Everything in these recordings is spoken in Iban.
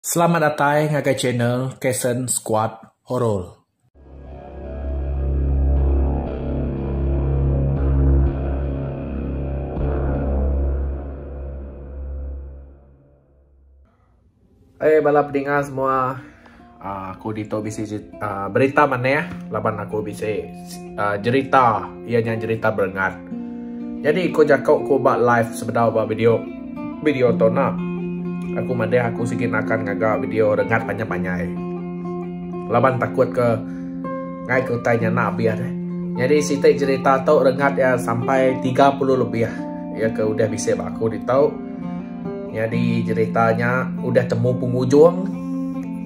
Selamat datai ngagai channel Kason Squad Horror. Hey bala pedinga semua uh, aku ditu bisi uh, berita manah laban aku bisi uh, jerita iya nya jerita berengat. Nyadi ko jako ku ba live sebedau ba video video tu enda. Aku madah aku sigi nakan ngaga video rengat panjai-panjai. Laban takut ke ngai ke utai nya enda abih deh. Nyadi siti jerita tu rengat iya sampai 30 lebih iya ke udah bisi ba aku ditu. Nyadi jerita nya udah temu pengujung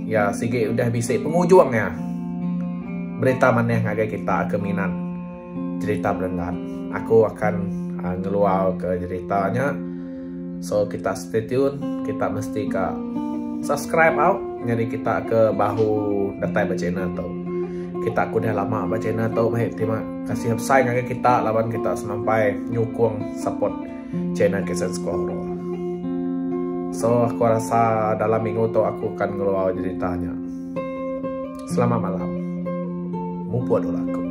iya sigi udah bisi pengujung iya. Berita manah ngagai kita ke minat. Jerita berenggat. Aku akan ngeluar ke jerita nya. So kita stay tune, kita mesti ka subscribe au nyadi kita ke bahu datai ba channel tu. Kita ke udah lama ba channel tu meh terima kasih besai ngagai kita laban kita semampai nyukung support channel Kason Squad. So aku rasa dalam minggu tu aku akan ngeluar jerita nya. Selamat malam. Mupuk dulu aku.